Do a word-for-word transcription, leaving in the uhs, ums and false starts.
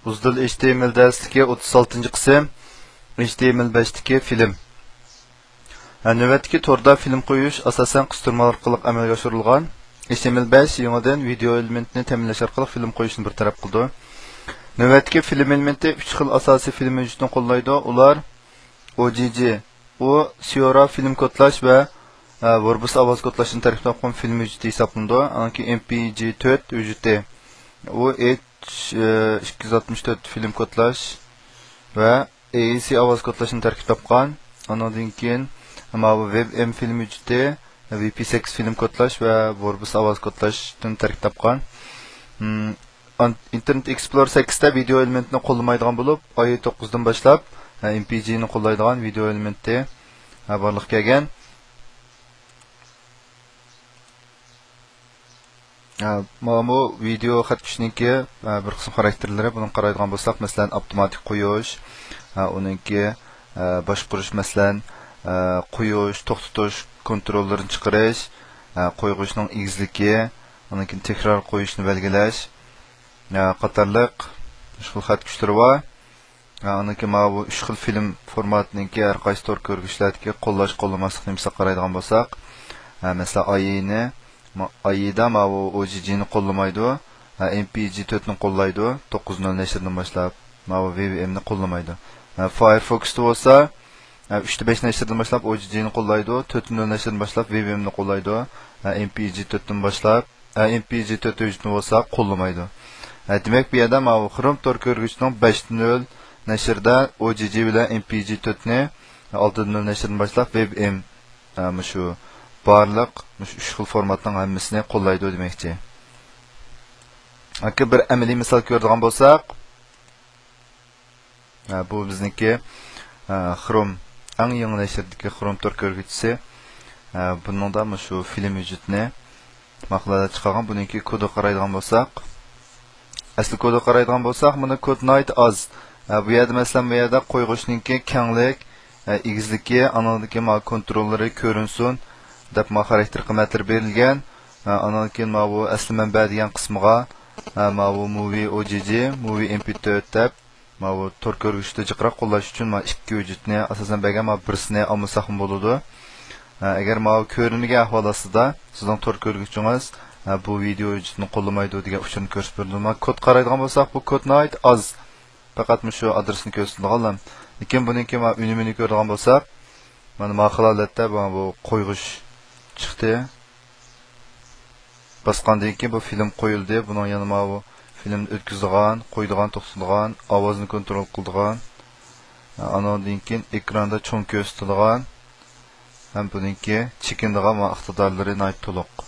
ئۇزدىل ئېچ تى ئېم ئېل دەرسلىكى ئوتتۇز ئالتىنچى قىسىم، ئېچ تى ئېم ئېل بەشتىكى فىلىم. ھە، نۆۋەتتىكى توردا فىلىم قويۇش ئاساسەن قىستۇرما ئارقىلىق ئەمەلگە ئاشۇرۇلغان. ئېچ تى ئېم ئېل بەش يېڭىدىن ۋىدېئو ئېلېمېنتىنى تەمىنلەش ئارقىلىق فىلىم قويۇشنى بىر تەرەپ قىلىدۇ. نۆۋەتتىكى فىلىم ئېلېمېنتى ئۈچ خىل ئاساسىي فىلىم ھۆججىتىنى قوللايدۇ. ئۇلار ئو جى جى، ئۇ سىئورا فىلىم كودلاش ۋە، ئە، ۋوربس ئاۋاز كودلاشتىن تەركىب تاپقان فىلىم ھۆججىتى ھېسابلىنىدۇ. ئانىڭكى ئېم پى جى تۆت ھۆججىتى، ئۇ ئېيچ، ئە، ئىككى يۈز ئاتمىش تۆت فىلىم كودلاش ۋە ئېي ئېي سى ئاۋاز كودلاشتىن تەركىب تاپقان. ئانىڭدىن كېيىن ماۋۇ ۋېب ئېم فىلىم ھۆججىتى، ۋى پى سەككىز فىلىم كودلاش ۋە ۋوربس ئاۋاز كودلاشتىن تەركىب تاپقان. ھىم، ئان-، ئىنتېرنېت ئېكسپلور سەككىزدە ۋىدېئو ئېلېمېنتىنى قوللىمايدىغان بولۇپ، ئاي توققۇزدىن باشلاپ، ھە، ئېم پى جى نى قوللايدىغان ۋىدېئو ئېلېمېنتى، ھە، بارلىققا كەلگەن. ھە، مانا بۇ ۋىدېئو خەت كۈچنىڭكى، ھە، بىر قىسىم خاراكتېرلىرى. بۇنى قارايدىغان بولساق، مەسىلەن، ئاپتوماتىك قويۇش، ھە، ئۇنىڭكى، ھە، باشقۇرۇش، مەسىلەن، ھە، قويۇش، توختىتىش كونتروللىرىنى چىقىرىش، ھە، قويغۇچنىڭ ئېگىزلىكى، ئاندىن كېيىن تەكرار قويۇشنى بەلگىلەش، ھە، قاتارلىق مۇشۇ خىل خەت كۈچلىرى بار. ھە، ئاندىن كېيىن ماۋۇ ئۈچ خىل فىلىم فورماتىنىڭكى ھەر قايسى تور كۆرگۈچلەردىكى قوللاش، قوللىماسلىقنى مىسال قارايدىغان بولساق، ھە، مەسىلەن، ئاي ئېي نى، ما-، ئاي ئېي دا ماۋۇ ئو جى جى نى قوللىمايدۇ، ھە، ئېم پى جى تۆت نى قوللايدۇ، توققۇز نۆل نەشردىن باشلاپ، ماۋۇ ۋى ۋى ئېم نى قوللىمايدۇ. ھە، فايرفوكس تا بولسا، ھە، ئۈچ تە بەش نەشردىن باشلاپ ئو جى جى نى قوللايدۇ، تۆت نۆل نەشردىن باشلاپ ۋى ۋى ئېم نى قوللايدۇ، ھە، ئېم پى جى تۆت تىن باشلاپ، ئە، ئېم پى جى تۆت ھۆججىتىنى بولسا قوللىمايدۇ. ئە، دېمەك، بۇ يەردە ماۋۇ خروم تور كۆرگۈچىنىڭ بەش نۆل نەشرىدە ئو جى جى بىلەن ئېم پى جى تۆتنى، ئالتە نۆل نەشردىن باشلاپ ۋېب ئېم، ئە، مۇشۇ بارلىق مۇشۇ ئۈچ خىل فورماتنىڭ ھەممىسىنى قوللايدۇ دېمەكچى. ئاكا، بىر ئەمەلىي مىسال كۆرىدىغان بولساق، ھە، بۇ بىزنىڭكى، ھە، خروم، ئەڭ يېڭى نەشردىكى خروم تور كۆرگۈچىسى. ھە، بۇنىڭدا مۇشۇ فىلىم ھۆججىتىنى ماقۇلاتتا چىقارغان. بۇنىڭكى كودىغا قارايدىغان بولساق، ئەسلى كودىغا قارايدىغان بولساق، مانا كود ناھايىتى ئاز. ھە، بۇ يەردە، مەسىلەن، بۇ يەردە قويغۇچنىڭكى كەڭلىك، ھە، ئېگىزلىكى، ئانىڭدىن كېيىن مانا كونتروللىرى كۆرۈنسۇن دەپ، مانا خاراكتېر قىممەتلىرى بېرىلگەن. ھە، ئانىڭدىن كېيىن ماۋۇ ئەسلى مەنبە دېگەن قىسمىغا، ھە، ماۋۇ موۋى ئو جى جى، موۋى ئېم پى تۆت دەپ، ماۋۇ تور كۆرگۈچتە جىقراق قوللاش ئۈچۈن مانا ئىككى ھۆججەتنى ئاساسەن بەرگەن، مانا بىرسىنى ئالمىساقمۇ بولىدۇ. ھە، ئەگەر ماۋۇ كۆرۈنمىگەن ئەھۋال ئاستىدا سىزنىڭ تور كۆرگۈچىڭىز، ھە، بۇ ۋىدېئو ھۆججىتىنى قوللىمايدۇ دېگەن ئۇچۇرنى كۆرسىتىپ بېرىدۇ. مانا كود قارايدىغان بولساق، بۇ كود ناھايىتى ئاز. پەقەت مۇشۇ ئادرېسنى كۆرسىتىدىغانلا. لېكىن بۇنىڭكى مانا ئۈنۈمىنى كۆرىدىغان بولساق، مانا، مانا خىل ھالەتتە مانا بۇ قويغۇچ چىقتى. باسقاندىن كېيىن بۇ فىلىم قويۇلدى. بۇنىڭ يەنە ماۋۇ فىلىمنى ئۆتكۈزىدىغان، قويىدىغان، توختىتىدىغان، ئاۋازنى كونترول قىلىدىغان، ئانىڭدىن كېيىن ئېكراندا چوڭ كۆرسىتىدىغان ھەم بۇنىڭكى چېكىنىدىغان ۋە ئىقتىدارلىرى ناھايىتى تولۇق.